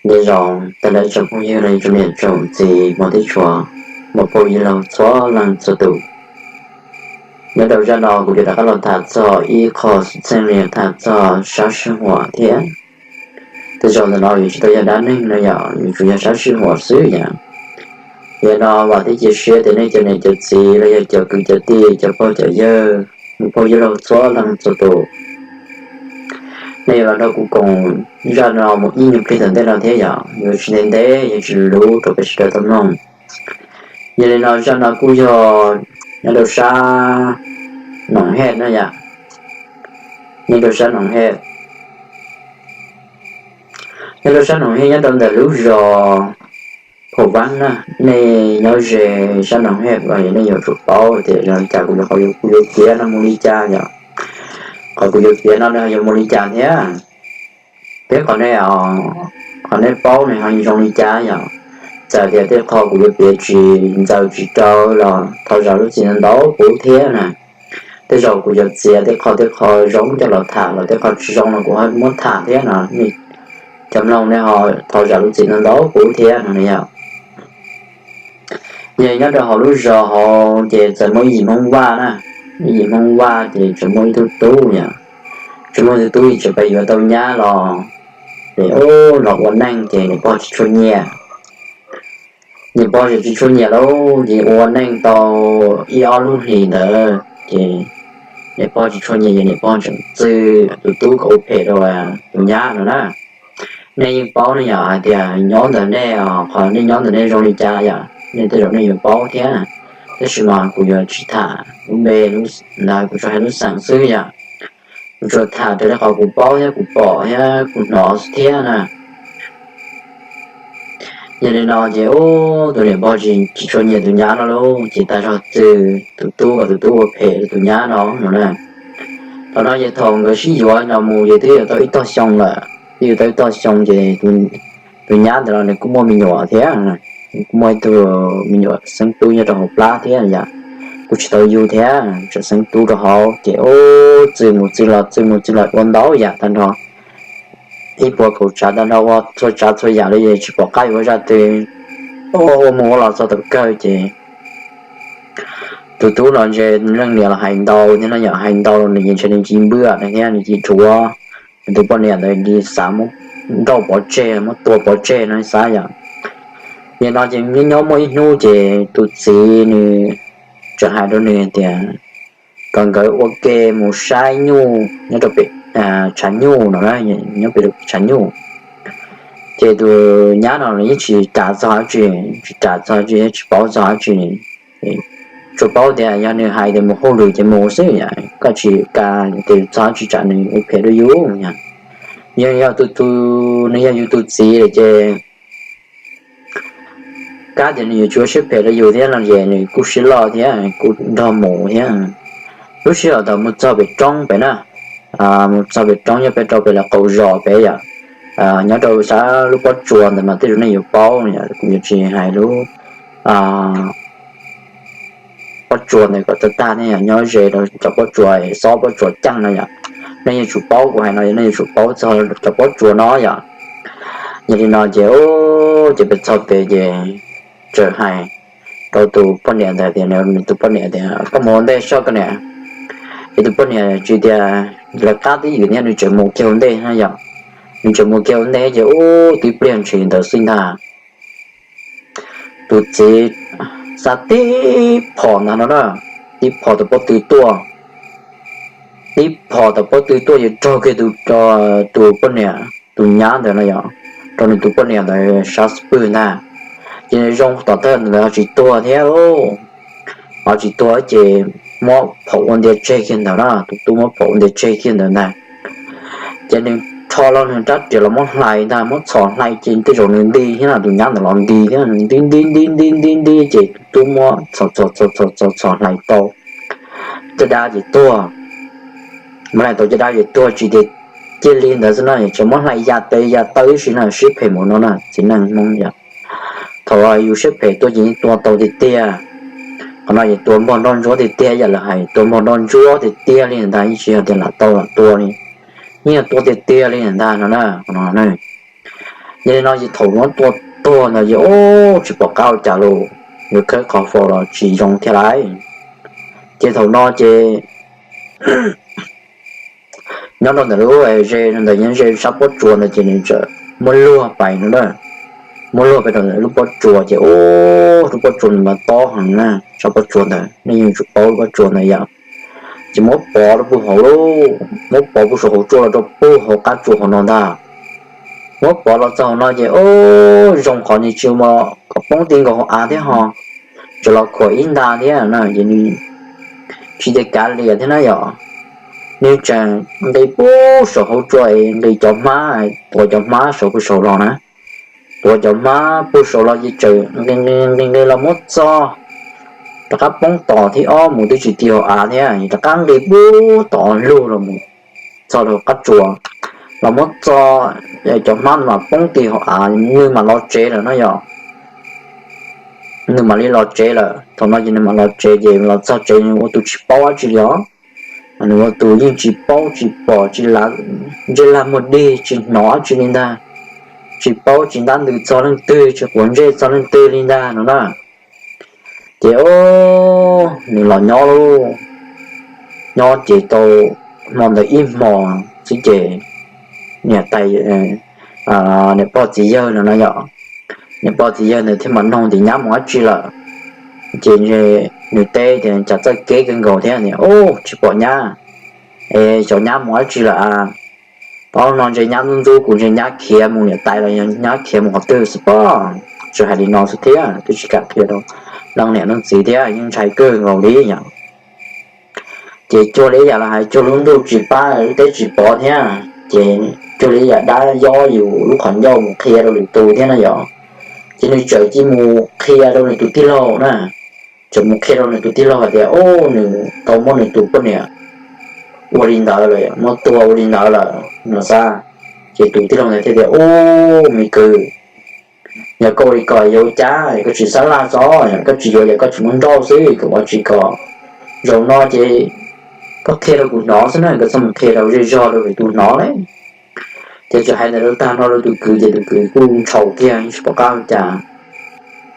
Nyob zoo tag nrho ib tsoom phooj ywg los yog tsoom niam tsoom txiv, muam thiab tshua, muam phauj yawg laus txhua leej txhua tus. Nyob rau zaj no kuv yuav rov qab los tham txog ib qho xwm txheej los yog tham txog sab sij huam thiab. Tej zaum ntawm no yuav tsis tau yog dab neeg no yom, yuav tsuas yog sab sij huam xwb yom. Yog no vam thiab cia siab tias nej cov niam cov txiv los yog cov kwv cov tij, cov pog cov yawg, muam phauj yawg laus txhua leej txhua tus, nej yuav los nrog kuv koom zaj no mus ib nyuag pliag tom ntej no thiab yom, yuav tsis ntev ntev, yuav tsis luv rau peb sawv daws tau mloog. Yog li no zaj no kuj yog nyob rau sab Noom Hej no yom, nyob rau sab Noom Hej. Nyob rau sab Noom Hej nyob rau ntawm lub zos Phom Vaab na, nej nyob ze sab Noom Hej los nej yuav tsum paub tias zoo li cas, kuv yuav, qhov kuv yuav piav no mus li cas yom, qhov kuv yuav piav no nws yuav mus li cas thiab. Peb qhov nej, qhov nej paub nws ho zoo li cas yom. Txawm tias tej qho kuv yuav piav tsis ntxaws tsis rau los thov zam lub txim ntau ntau kuv thiab na. Tej zaum kuv yuav txiav tej qho, tej qho zoo coj los tham los tej qho tsis zoo los kuv ho muab tham thiab no. Cov mloog nej ho thov zam lub txim ntau ntau kuv thiab no yom. Ces nyob rau hauv lub zos hauv ces txawm muaj ib yim Hmoob Vaj na, ib yim Hmoob Vaj ces txawm muaj ib tug tub yom, txawm muaj ib tug tub es tseem pheej yuav tau nyab los, ces ub los ua neej ces niam pog tsis tshua nyiam. Niam pog tsis tshua nyiam lauj, ces ua neej tau ib ob lub hlis ntawd ces niam pog tsis tshua nyiam, ces niam pog tseem txwv tus tub kom ua phem rau tus nyab no na. Nej yeej paub ne yom, hais tias nyob ntawm nej, qhov nej nyob ntawm nej zoo li cas yom, nej tej zaum nej yuav paub thiab. Tab sis mas kuv yuav tsis tham lub npe, ntawd kuv tsuas hais lub xeem xwb yom. Kuv tsuas tham raws li qhov kuv paub thiab kuv pom thiab kuv hnov thiab na. Yog li no ces ub, tus niam pog tsis tshua nyiam tus nyab no lauj, ces tag zog txwv tus tub kom tus tub ua phem rau tus nyab no no na. Thaum no ces thaum nkawd sib yuav no mus ces twb yuav tau ib tog xyoo lawm, twb yuav tau ib tog xyoo ces tus nyab ntawd los nws kuj muaj me nyuam thiab, kuj muaj ib tug me nyuam xeeb tub nyob rau hauv plab thiab yom, kuj tsis tau yug thiab, tseem xeeb tub rau hauv ces ub, txwv mus txwv los, txwv mus txwv los ua ntau yam tag nrho, ib puas kaum tsav tag nrho, ua txhua tsav txhua yam li tsis pom qab yuav ua zaj twg, ua mus ua los txog thaum kawg ces tus tub no ntshe leej niam los hais ntau thiab no yom, hais ntau los nws ntshe nws cia li npwj thiab nws cia li rhuav nws tus poj niam ntawd, cia li xav muab nrauj pov tseg, muab tua pov tseg no xav yom. Yog no ces nyob nyob muaj ib hnub ces tus txiv nws txawm hais rau nws tias kom nkawd ua ke mus saib nyuj nyob rau pem tshav nyuj no, nyob pem tshav nyuj. Ces tus nyab no nws yeej tsis kam txog dab tsi, tsis kam txog dab tsi, tsis paub txog dab tsi. Tsuas paub tias yog nws hais tias mus hauj lwm ces mus xwb, koj tsis kam ces txog dab tsi tsam nws ua phem rau yus. Yog, yog tus, tus, nws yog yus tus txiv lawm ces kab tias nws yuav tsis ua siab phem rau yus thiab no ces nws kuj siab loj thiab kuj nrog mus thiab. Lub sij hawm thaum mus txog pem roob pem na, mus txog pem roob nyob pem rau pem lawv qaum zos pem yom, nyob rau sab lub pob tsuas ntawd mas tej zaum nej yuav paub, kuv yuav tsis hais lub pob tsuas ntawd kom tag tag ne, nyob ze rau cov pob tsuas, xob pob tsuas ceeb no yom. Nej yuav tsum paub kuv hais no, nej yuav tsum paub txog cov pob tsuas no yom. Yog li no ces, ces peb txog pem ces txawm hais rau tus poj niam ntawd tias, nws tus poj niam tias, koj mus ua ntej soj koj niam. Ces tus poj niam tsis tias, lawv qab twb ywm thiab nws tseem mus kiag ua ntej na yom. Nws tseem mus kiag ua ntej ces ub, twb pliag ntshis ntawd xwb ntag, tus txiv xa tib phom ntag no na, tib phom tom pob tw tuaj, tib phom tom pob tw tuaj ces raug kiag tus poj niam, tus nyab ntawd no yom, raug nws tus poj niam ntawd sab xub pwg ntag. Ces zoo tom thawj ntawd ho tsis tuag thiab lauj, ho tsis tuag ces muab phom ua ntia tseg kiag ntawd na, tus tub muab phom ua ntia tseg kiag ntawd ntag. Ces nws tho los nws rab riam los muab hlais ntag, muab txhom hlais ces tej zaum nws nti thiab no, tus nyab ntawd los nti thiab, nti nti nti nti nti nti ces tus tub muab txhom txhom txhom txhom txhom hlais tau. Caj dab ces tuag, muab hlais tau caj dab ces tuag tsis tias cia li ntawd xwb no, tseem muab hlais ya tes ya taw ib si no, siab phem mus no na txiv neej Hmoob yom. Thaum yus siab phem tuaj ces yeej tua tau tiag tiag. Qhov no ces tua npog nroj ntsuab tiag tiag, yam lawv hais tua npog nroj ntsuab tiag tiag li ntag, yeej tsis yog tias lam tau lam tua li, yeej yog tua tiag tiag li ntag no na. Yog li no ces thaum muab tua tuag ntawd ces ub tsis pom qab ua cas los, yuav khawb qhov faus los tsis zoo thiab lauj. Ces thaum no ces nyob rau ntawm lub ze ntawd, nyob ze sab pob tsuas ntawd ces nws txawm muab luag pais no na, muab luag pais rau ntawm lub pob tsuas ces ub lub pob tsuas ntawd mas tob heev na, sab pob tsuas ntawd nej yeej tsum paub lub pob tsuas ntawd yom. Ces muab pov rau puag hauv lub, muab pov puag saum hauv tsua los rau puag hauv qab tsuas hauv no ntag. Muab pov los txog hauv no ces ub zoo qhov nws tsis mus kom poob ti nkaus hauv av thiab ho, tseem los khuam ib nta thiab no ces nws tsis tias kav liam thiab na yom. Nws tseem nqis puag saum hauv tsua es nqis cov hmab, tuav cov hmab saum puag saud los na, tuav cov hmab puag saud los ces tseem nqis nqis nqis los muab txog, rov qab poob tom thib ob mus twb tsis ti hauv av thiab, rov qab nqis puag tom lug los mus txog rau qab tsuas, los muab txog cov hmab ntawd mas poob ti hauv av, nws mam los tsev lawm no yom. Nws mam li los tsev lawm, thaum no ces nws mam los tsev ces los txog tsev nws ua tus tsis paub dab tsi li os. Nws ua tus yeej tsis paub tsis pom tsis lav ntsej lag muag dig, tsis hnov dab tsi li ntag, tsis paub tsis ntab ntws txog leej twg, tsis quav ntsej txog leej twg li ntag no na. Ces nws los nyob lauj, nyob ces tau hmo ntawd ib hmos xwb ces niam tais, niam pog txiv yawg no no yom, niam pog txiv yawg ntawd thiaj mam noog tias nyab mus dab tsi lawm. Ces nws teb tias cas txawj keb kawg nkaus thiab, ub tsis pom nyab, es xyov nyab mus dab tsi lawm a. Tau no ntshe nyab ntxub ntxub kuv, ntshe nyab khiav mus niam tais los yog nyab khiav mus qhov twg xwb pob. Tsuas hais li no xwb thiab twb tsis kam qhia rau leej niam leej txiv thiab, yeej ntshai kawg nkaus li yom. Ces cuag li yam lawv hais cuag lub ntuj tsis pab lub teb tsis pov thiab, ces cuag li yam dab yob yus lub qhov ncauj mus qhia rau lwm tus thiab na yom. Ces nws txawm cia mus qhia rau nws tus tij laug na, txawm mus qhia rau nws tus tij laug hais tias, ub, nws tau muab nws tus poj niam ua li ntawd lawm, muab tua ua li ntawd lawm no xav. Ces tus tij laug ntawd thiaj tias, ub, me kwv, yog koj ua li ko yuav ua cas, koj tsis xav laj tso, koj tsis yuav ces koj tsis muaj nrauj xwb, koj ua tsis kom. Zaum no ces koj qhia rau kuv hnov xwb na, koj txhob mus qhia rau zej zog rau lwm tus hnov lauj. Ces txawm hais ntawd rau tag nrho rau tus kwv ces tus kwv kuj ntshaus kiag tsis pom qab ua cas.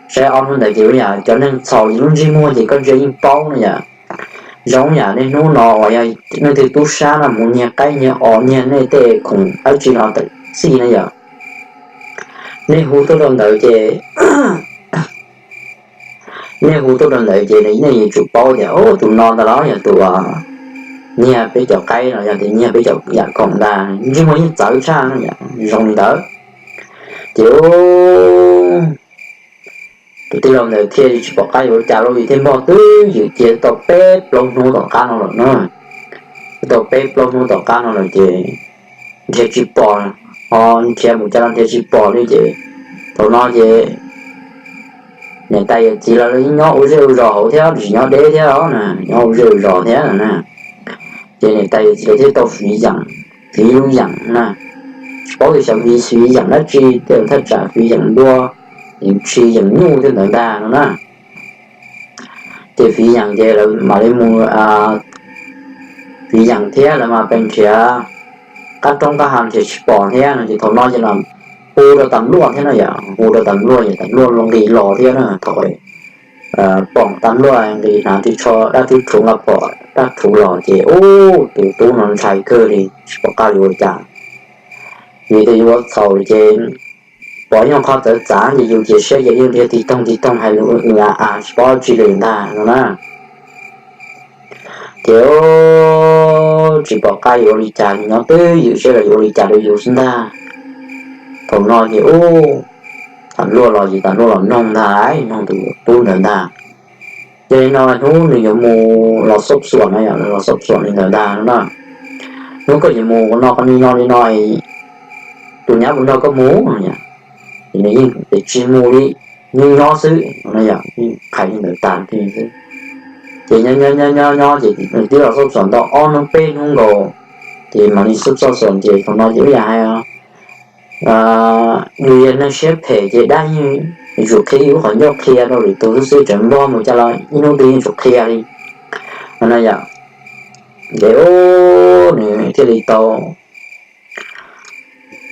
Saib ob hnub ntawd ces ua yam cov neeg txhaum ces lub ntsej muag ces koj ntsia yeej paub no yom. Zoo yam niaj hnub no uas yog leej twg tub sab no mus nyiag qaib nyiag os nyiag nej tej khoom dab tsi no tawm txij na yom. Nej hu tuaj rau ntawd ces nej hu tuaj rau ntawd ces nej yuav tsum paub tias, ub, tus no ntag los yog tus nyiag peb cov qaib los yog tias nyiag peb cov yam khoom ntag, ntsej muag yeej txawv tshaj no yom, zoo li ntawd. Ces tus tij laug ntawd thiaj li tsis pom qab yuav ua cas lauj, thiaj npog twb ywm cia tau peb plaub hnub tom qab no lawm na. Tau peb plaub hnub tom qab no lawm ces nrhiav tsis pom, ho nrhiav mus cas los nrhiav tsis pom li ces thaum no ces niam tais yawm txiv lawv nyob ua zej ua zos hauv thiab, tsis nyob deb thiab os na, nyob ua zej ua zos thiab na. Ces niam tais yawm txiv lawv thiaj tau fiv yeem, fiv lub yeem na. Tsis paub tias xyov fiv yeem dab tsi, tej thaj tsam fiv yeem npua, yeem tshis yeem nyuj tej ntawd ntag no na. Ces fiv yeem ces lawv mam li mus fiv yeem thiab lawv mam pes nrhiav qab roob qab hav nrhiav tsis pom thiab no ces thaum no ces los hu rau tas luaj thiab no yom, hu rau tas luaj ces tas luaj los nqis los thiab na. Thaum pom tas luaj nqis hnav tib tsho dab tib rhuv nqa pom dab rhuv los ces ub tus tub no ntshai kawg li tsis pom qab yuav ua cas. Vim tias yus ua txhaum ces pom ib nyuag qho txawv txav ces yus cia siab ces yeej nrhiav tiv toog tiv toog hais lus a a tsis paub tsi li ntag no na. Ces tsis pom qab yuav ua li cas, nyob twb ywm siab los yuav ua li cas rau yus xwb ntag. Thaum no ces ub, tas luaj los ces tas luaj los noog ntag, noog tus tub ntawd ntag. Yog li no hnub nws yuav mus los xab xuam no yom, los xab xuam li ntawd ntag no na. Hnub koj yuav mus no qhov ni no li no, tus nyab puas nrog koj mus no yom. Ces nws yeej tsis mus li, nyob nyob xwb no yom, yeej hais li ntawd tas xwb. Ces nyob nyob nyob nyob ces nws twb los xauj xom ntau ob hnub peb hnub nkaus, ces mam li xauj xauj xom ces thaum no ces ib yam hais yus yog neeg siab phem ces dab yeej yuav tsum qhia ib lub qhov ncauj qhia rau lwm tus xwb xwb, tseem nplog mus cas los ib hnub twg yeej tsum qhia li no yom. Ces nws thiaj li tau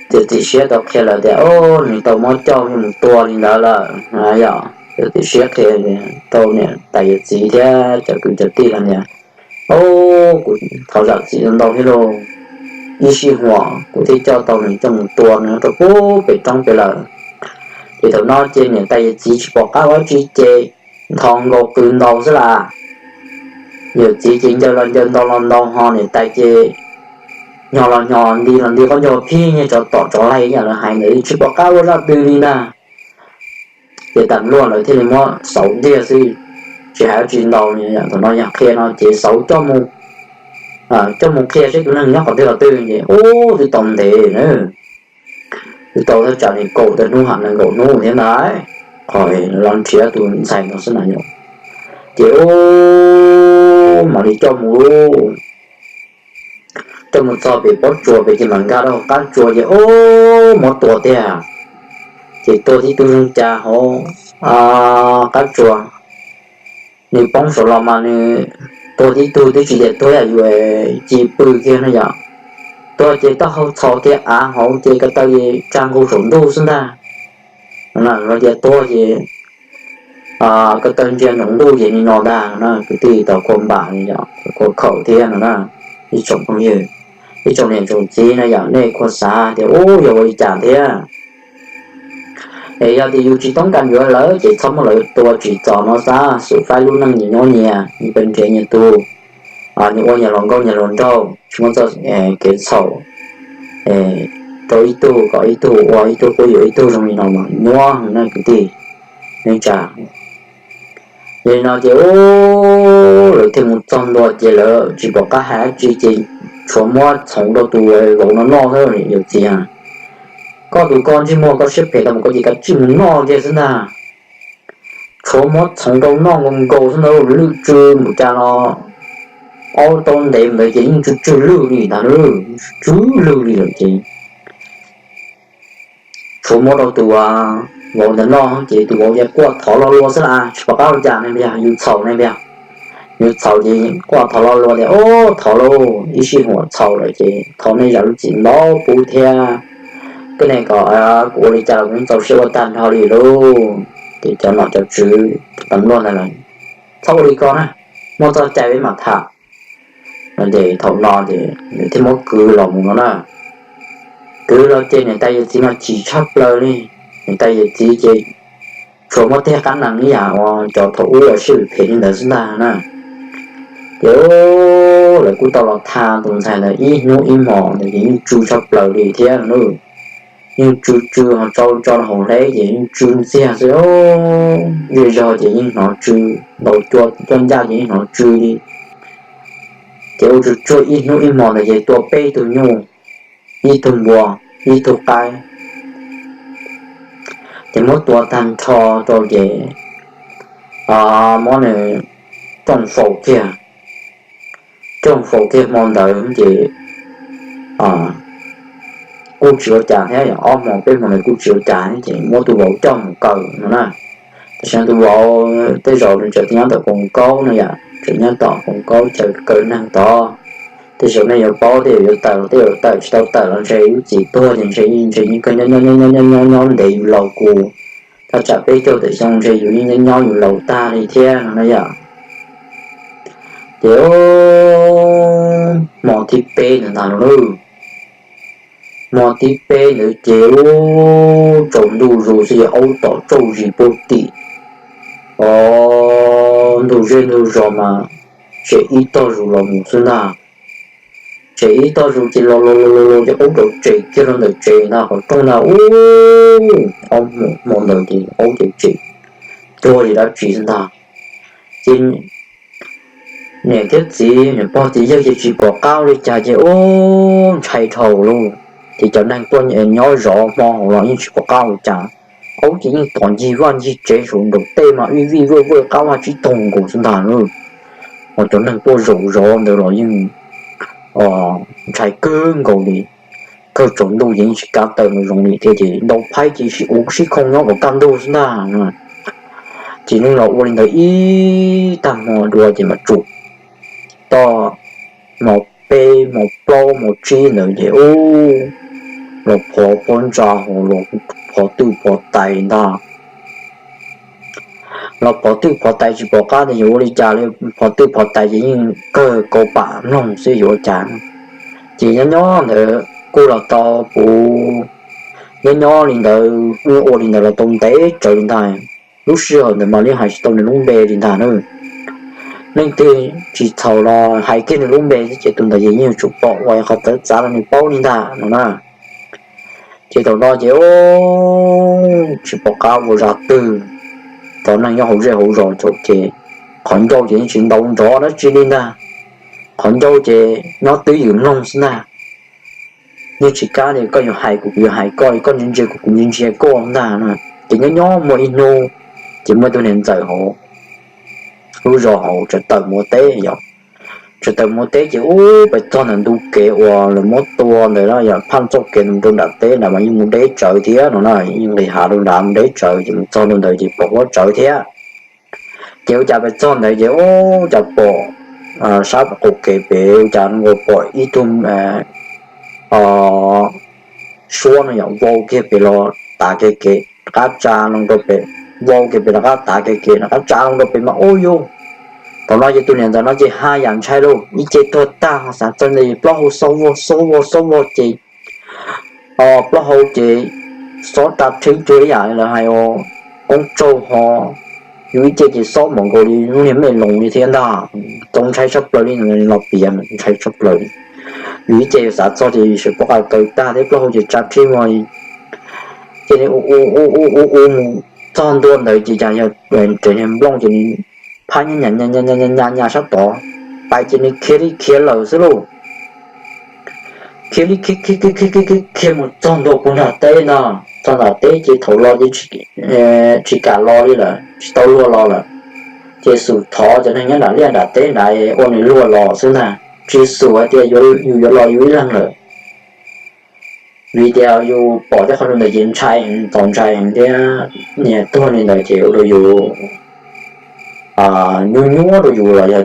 txiav txim siab tau qhia lawv tias, o, nws tau muab coj mus tua li ntawd lawm yom. Txiav txim siab qhia rau niam tais yawm txiv thiab cov kwv cov tij los tias, o, kuv thov zam txim ntau thiab lauj, ib sij huam kuv thiaj coj tau nws coj mus tua nws rau pem roob pem lawm. Ces thaum no ces niam tais yawm txiv tsis pom qab ua tsi ces nthos nkaus qw ntau xwb las. Yawm txiv ces ncaws los ncaws ntau los ntau ho niam tais ces nyo los nyo nti los nti qab ncaug phij nyiag tsov tom tsov laig yam lawv hais ntawd tsis pom qab ua zaj twg li ntag. Ces tas luaj lawv thiaj li muab xauv ntiag xwb, tsis hais ua tsi ntau. Thaum no yog qhia no ces xauv coj mus, coj mus qhia seb tus neeg nyob qhov twg qhov twg ces ub twb tau ntev na, twb tau thaj tsam li kaum tawm hnub ham nees nkaum hnub thiab ntag, qhov los nrhiav tus ntxhais no xwb na yom. Ces ub mam li coj mus, coj mus txog pem pob tsuas pem ces mam nkag rau hauv qab tsuas ces ub muab tua tiag. Ces tua tib tug zoo cas hauv qab tsuas, nws poob saum los mas nws tua tib tug twb tsis tias tuag yam yus ci pw kiag no yom. Tuag ces taub hau txhos kiag av hauv ces ko taw tsa nkaus saum ntuj xwb ntag. Tias tuag ces ko taw ntsia nraum ntuj ces li no ntag na kwv tij, tau kua npam li yom, kua khaum thiab no na. Ib tsoom phooj ywg, ib tsoom niam tsoom txiv na yom, nej khuas xav tias ub yog ua li cas thiab. Es yog tias yus tsis toob kas yuav lawv ces txhob muab lawv tua tsim txom no xav xub faib lub neej nyias nyob nyias, nyias pes nrhiav nyias tug, nyias ua nyias hluas nkauj nyias hluas nraug, tsis muaj txoj kev txhaum rau ib tug kom ib tug ua ib tug quab yuam ib tug zoo li no mas nyuaj heev na kwv tij. Neej tsa Yog li no ces lawv thiaj mus txog ntua ces lawv tsis pom qab hais dab tsi ces tshuav muab txhoov rau tus vauv no noj xwb yawm txiv. Koj tus koj ntsej muag koj siab phem tau mus koj ces kav tsij mus noj kiag xwb ntag. Tshuav muab txhoov rau noj nkaus nkaus xwb ntag, lwj tsw npaum cas los aub taub ntev mus ntawd ces yeej tsw tsw lwj li ntag, tsw tsw lwj li lawm ces tshuav muab rau tus vauv ntawd noj ces tus vauv ces quaj thov lo lua xwb las, tsis pom qab ua cas ne, yus txhaum ne, yus txhaum ces quaj thov lo lua tias, Ob, thov lauj, ib sij huam txhaum lawm ces thov nej zam lub txim ntau pub thiab. Koj ne, kom kuv ua li cas los kuv yeej txaus siab ua tag nrho li lauj. Ces cov nom cov tswv tam luaj ntawd lawm, Txhob ua li ko na, muaj txoj cai peb mam tham. Ces thaum no ces nws thiaj muab kwv los mus no na. Kwv los ces niam tais yawm txiv mas chim tshaj plaws li. Niam tais yawm txiv ces tshuav muab tej qab nees ib yam uas cov thaum ub uas siab phem li ntawd xwb ntag na. Ces lawv kuj tau los tha tus ntxhais ntawd ib hnub ib hmos ntawd ces yeej tsw tshaj plaws li thiab lauj. Yeej tsw tsw ho tsau tso rau hauv hleb ces yeej tsw ntxiag xwb. Zej zog ces yeej hnov tsw, ntaus cua coj ncaj ces yeej hnov tsw li. Ces ua tsw tsuag ib hnub ib hmos ntawd ces tua peb tug nyuj, ib tug npua, ib tug qaib. Ces muab tua tag nrho rau ces muab nws cooj faus kiag. Cooj faus kiag hmo ntawd ces kuj tsis ua cas thiab, ob hmo peb hmo ntawd kuj tsis ua cas ces muab tus vauv coj mus kaw no na. Tam sim no tus vauv tej zaum nws tseem nyob tom koom kaub no yom, tseem nyob tom koom kaub chaw kaw neeg tod. Tej zaum nej yuav paub, tej zaum yuav tawm los tej zaum tawm tsis tau tawm los ntshe yus txiv tuag ces ntshe ntshe yeej kawg nyob nyob nyob nyob nyob ntev yus laus kuv. Thaj tsam peb caug tawm xyoo ntshe yus yeej nyob nyob yus laus tag li thiab no na yom. Ces hmo thib peb ntawd ntag lauj, hmo thib peb ntawd ces ub tsaus ntuj zus xwb ces aub tom tsauj zis puag tim, o, ntug zej ntug zos mas tsem ib tog zus los mus xwb ntag. Tsem ib tog zus ces los los los los ces aub rau tsem kiag rau ntawm tsev ntag, qhov rooj ntag. Ub, aub hmo ntawd ces aub ces tsem cuag li dab tsi xwb ntag. Ces niam thiab txiv, niam pog txiv yawg ces tsis pom qab ua li cas ces ub ntshai dhau lauj. Ces cov neeg tuaj nyob zov hmo hauv los yeej tsis pom qab ua cas. Aub ces yeej tom ncig vaj ncig tsev saum nraum tej mas vij vij vawj vawj qab vaj tsib taug nkaus xwb ntag. Ho cov neeg tuaj zaum zov ntawd los yeej ntshai kawg nkaus li. Kawg tsaus ntuj ces yeej tsis kav tawm mus zoo li thiab ces ntaus phaib ces sib ua sib khoo nyob kom kaj ntug xwb ntag. Ces neeg los ua li ntawd ib tag hmo dua ces mam tsum toj hmo peb hmo plaub hmo tsib ntawd ces ub, los phov pob ntsa hos los phov twj phov tais ntag. Los phov twj phov tais tsis pom qab tias yuav ua li cas li, phov twj phov tais ces yeej kawg kauv pam mloog xwb yuav ua cas. Ces nyob nyob ntawd kuj los tau puv, nyob nyob li ntawd ua li ntawd los tau ntev tsawv li ntag. Lub sij hawm ntawd mas yeej hais tsis tau nws lub npe li ntag na. Leej twg tsis txhaum los hais kiag nws lub npe xwb ces tus ntawd ces yeej yuav tsum pom uas qhov txawv txav los nws paub li ntag no na. Ces thaum no ces tsis pom qab ua zaj twg, cov neeg nyob hauv zej hauv zos ces qhov ncauj ces yeej tsis ntaus nrov dab tsi li ntag. Qhov ncauj ces nyob twj ywm mloog xwb ntag. Yeej tsis kav li koj yuav hais kuv, kuv yuav hais koj, koj ntsia ntsia kuv, kuv ntsia ntsia koj ntag. Ces nyob nyob muaj ib hnub ces muaj tus niam ntxawm hauv lub zos hauv tsav tawm mus ua teb yom. Tsav tawm mus ua teb ces ub pais txog ntawm ntu kev uas lawv muab tua ntawd yog phaj txoj kev mus rau nram teb nrad mas yeej mus deb tsawv thiab no na, yeej nqis hav rau nrad mus deb tsawv ces mus txog rau ntawd ces pom huab tsawv thiab. Ces ua cas pais txog ntawd ces ub cas pom sab qaum kev pem ua cas nkaus pom ib tug suab no yom vau kiag pem los tav kiag kev rov qab tsa loo rau pem, vau kiag pem rov qab tav kiag kev rov qab tsa loo rau pem mas ub yus. Thaum no ces tus niam ntxawm no ces haj yam ntshai lauj, ib ce tuag tag xav txog ntawd plaub hau xob vog xob vog xob vog ces plaub hau ces xob ra rhib cuag ib yam li lawv hais ua qoob tsaug ho yus ib ce ces xob npaum nkaus li lub niag mej loos li thiab ntag. Txaus ntshai tshaj plaws li, los piav ntshai tshaj plaws li. Yus ib ce yus xav txog ces yus sawv pob qa kaws tag thiab plaub hau ces tsa rhib vog li. Ces ua ua ua ua mus txog ntua ntawd ces cas yog nres niag nplooj ces nws phab nyab nyas nyas sab tod, pais ces nws khiav li khiav lawm xwb lauj. Khiav li khiav khiav khiav khiav khiav khiav khiav mus txog ntua puag nram teb no. Txog nram teb ces thaum los ces tsis kam los li lawm, tsis tau luag los lawm. Ces xub thov cov neeg nyob nram liaj nram teb nrad ua nws luag los xwb ntag, tsis xub hais tias yus yuav los yus ib leeg lawm. Vim tias yus pom tej qhov ntawd ces ntshai heev, txaus ntshai heev thiab niag tuag li ntawd ces ua rau yus nyuaj nyuaj rau yus los yog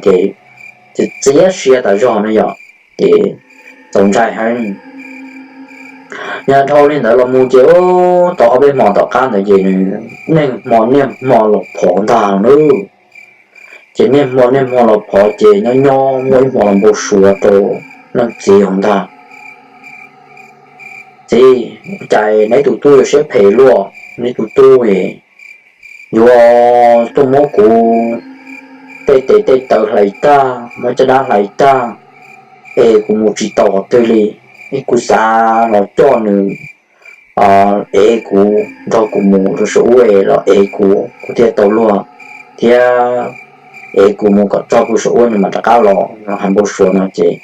ces txiav siab tas zog no yom, ces txaus ntshai heev. Nyob dhau li ntawd los mus ces tau ob peb hmo tom qab ntawd ces nws niaj hmo niaj hmo los phov ntag lauj. Ces niaj hmo niaj hmo los phov ces nyob nyob muaj ib hmo los npau suav rau leej txiv hais ntag, txiv, cas neb tus tub yuav siab phem luaj, neb tus tub yuav tuaj muab kuv tej tes tej taw hlais tag, muab caj dab hlais tag, es kuv mus tsis tau qhov twg li, es kuv xav los coj nws ev kuv, nrog kuv mus rau saum ub los ev kuv, kuv thiaj tau luag, thiab ev kuv mus kom txog puag saum ub nws mam rov qab los no. Hais npau suav no ces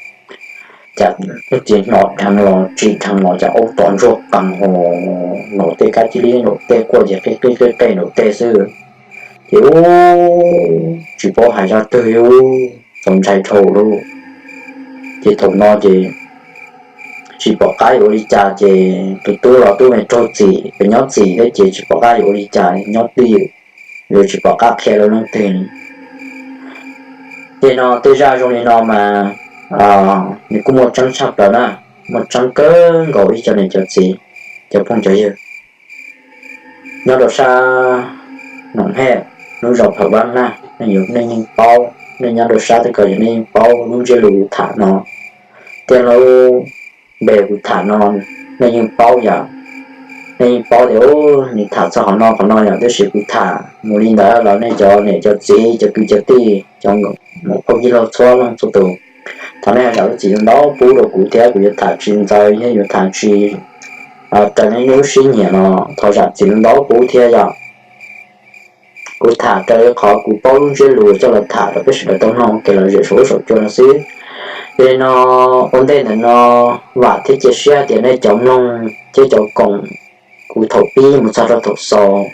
cas leej txiv hnov dheev los tsim dheev los cas ub tom ntsuag qees ho, nraum tej kab cia li nraum tej quaj ces qij qij qij qej nraum tej xwb. Ces ub tsis paub hais zaj twg li, txaus ntshai dhau lauj. Ces thaum no ces tsis pom qab yuav ua li cas ces tus tub los tub me raug txim pem nyob txim thiab ces tsis pom qab yuav ua li cas nyob twj ywm, yuav tsis pom qab qhia rau leej twg li. Ces no tej zaj zoo li no mas nws kuj muaj tseeb tshaj plaws na, muaj tseeb kawg nkaus ib co niam cov txiv, cov phooj cov ywg. Nyob rau sab Noom Hej, lub zos Pham Vab Naj, nej yeej paub, nej nyob rau sab tej ko yog nej yeej paub lub ntsiab lus tham no. Thiab lub npe kuv tham no nej yeej paub yom, nej yeej paub tias nws tham txog qhov no qhov no yom, tab sis kuv tham mus li ntawd los nej cov niam cov txiv cov kwv cov tij cov muam phauj yij laug txhua leej txhua tus, thov nej zam lub txim ntau pub rau kuv thiab, kuv yuav tham tsis ntxaws thiab yuav tham tsis raws nej lub siab nyiam no, thov zam txim ntau pub thiab yom. Kuv tham raws li qhov kuv paub lub ntsiab lus coj los tham rau peb sawv daws tau mloog kev lom zem saum huab saum cua no xwb. Ces no ua ntej ntawm no vam thiab cia siab tias nej cov mloog thiab cov koom kuv thaum pib mus txog rau thaum xaus